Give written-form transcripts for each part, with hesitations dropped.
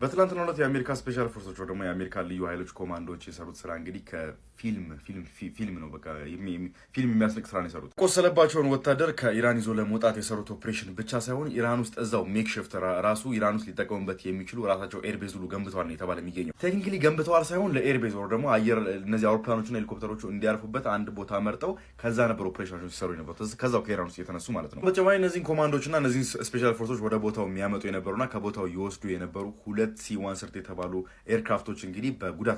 በትላንትናው ዕለት የአሜሪካ special force ኦች ወይ ደግሞ የአሜሪካ ልዩ ኃይሎች ኮማንዶዎች የሰሩት ስራ እንግዲህ ከፊልም ፊልም ፊልም ነው። በቃ ፊልም የሚያስንቅ ስራ ነው የሰሩት። ቆሰለባቸውን ወታደር ከኢራን ይዞ ለመውጣት የሰሩት ኦፕሬሽን ብቻ ሳይሆን ኢራን ውስጥ እዛው makeshift ራሱ ኢራን ውስጥ ሊጠቀሙበት የሚችሉ ራሳቸው airbase ሁሉ ገንብተዋል ነው የተባለ የሚገኘው። Technically ገንብተዋል ሳይሆን ለ airbase ወይ ደግሞ አየር እነዚህ አውሮፕላኖቹና ሄሊኮፕተሮቹ እንዲያርፉበት አንድ ቦታ መርጠው ከዛ ነበር ኦፕሬሽናቸውን ሲሰሩ የነበሩት፣ ከዛው ከኢራን ውስጥ የተነሱ ማለት ነው። በተጨማሪ እነዚህን ኮማንዶችና እነዚህን special force ኦች ወደ ቦታው የሚያመጡ የነበሩና ከቦታው ይወስዱ የነበሩ ሁለት C-130 የተባሉ aircraft ኦች እንግዲህ በጉዳት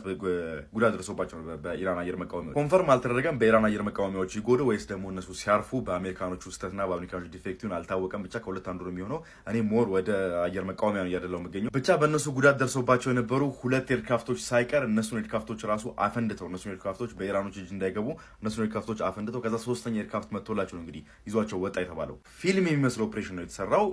ጉዳት ደርሶባቸው በኢራን አየር መቃወሚያዎች። Confirm አልተደረገም። በኢራን አየር መቃወሚያዎች ይጎዱ ወይስ ደግሞ እነሱ ሲያርፉ በአሜሪካኖቹ ስህተትና በአሜሪካኖቹ defect ይሁን አልታወቀም። ብቻ ከሁለት አንዱ ነው የሚሆነው። እኔ more ወደ አየር መቃወሚያ ነው እያደላው የሚገኘው። ብቻ በእነሱ ጉዳት ደርሶባቸው የነበሩ ሁለት aircraft ኦች ሳይቀር እነሱን aircraft ኦች ራሱ አፈንድተው፣ እነሱን aircraft ኦች በኢራኖች እጅ እንዳይገቡ እነሱን aircraft ኦች አፈንድተው ከዛ ሶስተኛ aircraft መጥቶላቸው ነው እንግዲህ ይዟቸው ወጣ የተባለው። ፊልም የሚመስል ኦፕሬሽን ነው የተሰራው።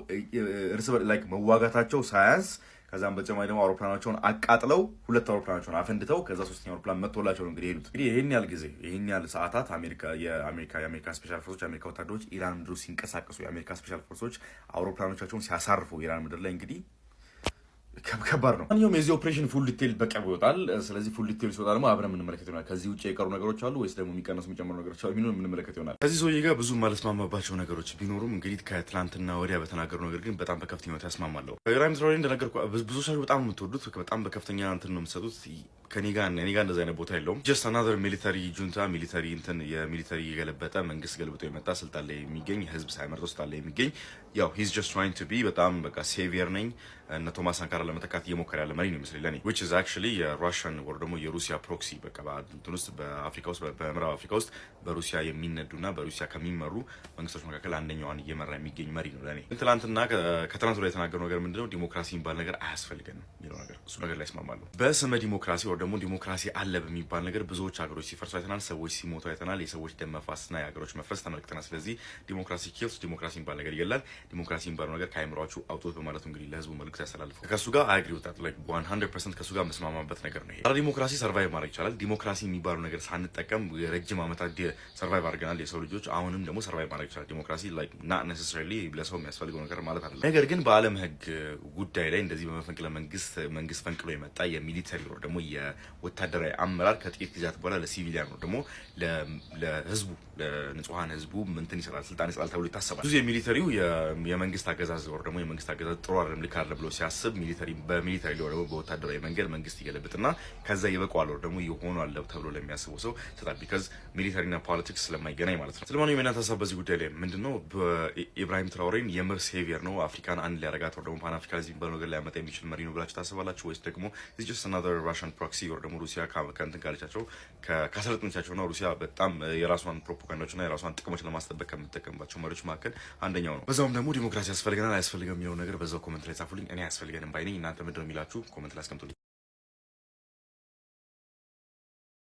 እርስ በርስ like መዋጋታቸው ሳያንስ ከዛም በተጨማሪ ደግሞ አውሮፕላናቸውን አቃጥለው፣ ሁለት አውሮፕላናቸውን አፈንድተው ከዛ ሶስተኛ አውሮፕላን መጥቶላቸው ነው እንግዲህ የሄዱት። እንግዲህ ይህን ያህል ጊዜ፣ ይህን ያህል ሰዓታት አሜሪካ የአሜሪካ special force ኦች፣ የአሜሪካ ወታደሮች ኢራን ምድር ሲንቀሳቀሱ፣ የአሜሪካ special force ኦች አውሮፕላኖቻቸውን ሲያሳርፉ ኢራን ምድር ላይ እንግዲህ ከባድ ነው። ማንኛውም የዚህ operation full detail በቅርቡ ይወጣል። ስለዚህ full detail ሲወጣ ደግሞ አብረን የምንመለከት ይሆናል። ከዚህ ውጭ የቀሩ ነገሮች አሉ ወይስ ደግሞ የሚቀነሱ የሚጨምሩ ነገሮች አሉ የሚለውን የምንመለከት ይሆናል። ከዚህ ሰውዬ ጋር ብዙ ማልስማማባቸው ነገሮች ቢኖሩም እንግዲህ ከትላንትና ወዲያ በተናገሩ ነገር ግን በጣም በከፍተኛ ሁኔታ ያስማማለሁ። ኢብራሂም ትራኦሬ እንደነገርኩህ ብዙ ሰዎች በጣም የምትወዱት፣ በጣም በከፍተኛ እንትን ነው የምትሰጡት። ከኔ ጋር እኔ ጋር እንደዚህ አይነት ቦታ የለውም። Just another military junta፣ military እንትን የ military የገለበጠ፣ መንግስት ገልብጦ የመጣ፣ ስልጣን ላይ የሚገኝ፣ ህዝብ ሳይመርጠው ስልጣን ላይ የሚገኝ፣ ያው he's just trying to be በጣም በቃ savior ነኝ፣ እነ ቶማስ ሳንካራ ለመተካት እየሞከረ ያለ መሪ ነው ይመስለኝ ለኔ፣ which is actually የ Russian ወይ ደግሞ የሩሲያ proxy፣ በቃ በእንትን ውስጥ፣ በአፍሪካ ውስጥ፣ በምዕራብ አፍሪካ ውስጥ በሩሲያ የሚነዱና በሩሲያ ከሚመሩ መንግስቶች መካከል አንደኛዋን እየመራ የሚገኝ መሪ ነው ለኔ። ግን ትናንትና ከትናንት ወዲያ የተናገረው ነገር ምንድነው? ዲሞክራሲ የሚባል ነገር አያስፈልገንም የሚለው ነገር፣ እሱ ነገር ላይ እስማማለሁ። በስመ ዲሞክራሲ ወይ ደግሞ ዲሞክራሲ አለ በሚባል ነገር ብዙዎች ሀገሮች ሲፈርሱ አይተናል። ሰዎች ሲሞቱ አይተናል። የሰዎች ደም መፋሰስና የሀገሮች መፍረስ ተመልክተናል። ስለዚህ democracy kills፣ ዲሞክራሲ የሚባል ነገር ይገላል። ዲሞክራሲ የሚባለው ነገር ከአይምሯችሁ አውጡት በማለቱ እንግዲህ ለህዝቡ መልዕክት ያስተላልፈው። ከእሱ ጋር I agree with that like 100%፣ ከእሱ ጋር መስማማበት ነገር ነው ይሄ። ዲሞክራሲ survive ማድረግ ይቻላል። ዲሞክራሲ የሚባለው ነገር ሳንጠቀም ረጅም ዓመታት survive አድርገናል የሰው ልጆች። አሁንም ደግሞ survive ማድረግ ይቻላል። ዲሞክራሲ like not necessarily ለሰው የሚያስፈልገው ነገር ማለት አይደለም። ነገር ግን በዓለም ህግ ጉዳይ ላይ እንደዚህ በመፈንቅለ መንግስት መንግስት ፈንቅሎ የመጣ የ military ወይ ደግሞ የወታደራዊ አመራር ከጥቂት ጊዜያት በኋላ ለ civilian ወይ ደግሞ ለህዝቡ፣ ለንጹሀን ህዝቡ እንትን ይሰጣል፣ ስልጣን ይሰጣል ተብሎ ይታሰባል። ብዙ የ military ው የመንግስት አገዛዝ ወይ ደግሞ የመንግስት አገዛዝ ጥሩ አይደለም፣ ልክ አይደለም ብሎ ሲያስብ military በ military ወይ ደግሞ በወታደራዊ መንገድ መንግስት ይገለብጥና ከዛ ይበቃዋል ወይ ደግሞ ይሆናል ተብሎ ለሚያስበው ሰው ይሰጣል። Because military ና politics ስለማይገናኝ ማለት ነው። ስለማንኛውም የእናንተ ሀሳብ በዚህ ጉዳይ ላይ ምንድን ነው? ኢብራሂም ትራኦሬን የምር savior ነው፣ አፍሪካን አንድ ሊያረጋት ወይ ደግሞ ፓን አፍሪካኒዝም የሚባለው ነገር ሊያመጣ የሚችል መሪ ነው ብላችሁ ታስባላችሁ? ወይስ ደግሞ just another Russian proxy ወይ ደግሞ ሩሲያ ከእንትን ካለቻቸው፣ ካሰለጠነቻቸውና ሩሲያ በጣም የራሷን ፕሮፓጋንዳዎችና የራሷን ጥቅሞች ለማስጠበቅ ከምትጠቀምባቸው መሪዎች መካከል አንደኛው ነው? በዛውም ደግሞ ዲሞክራሲ ያስፈልገናል አያስፈልገም የሚለው ነገር በዛው comment ላይ ጻፉልኝ። እኔ አያስፈልገንም ባይ ነኝ። እናንተ ምንድን ነው የሚላችሁ? Comment ላይ አስቀምጡልኝ።